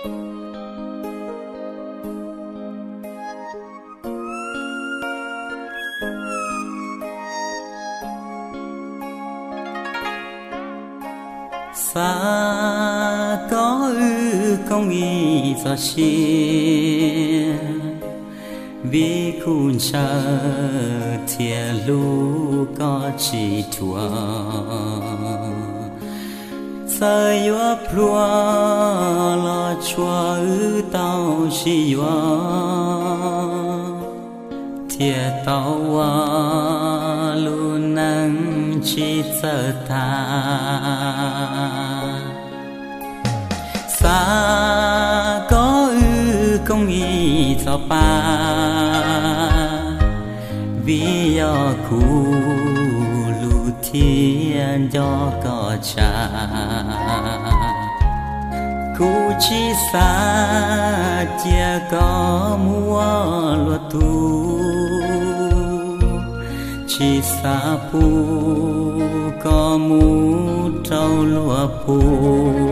Xav kom wb koom ib txoj sia, vim kuv ntshaw thiab hlub koj tsis dhuav. Txawm yuav pluag los tsuas wb tau sib yuav, thiaj tau ua lub neej tsis txawj tag. Xav kom wb koom ib txoj pa, vim yog kuv hlub thiab nco koj tshaj. Kuv tsis xav cia koj mus ua luag tug, tsis xav pub koj mus rau luag pug.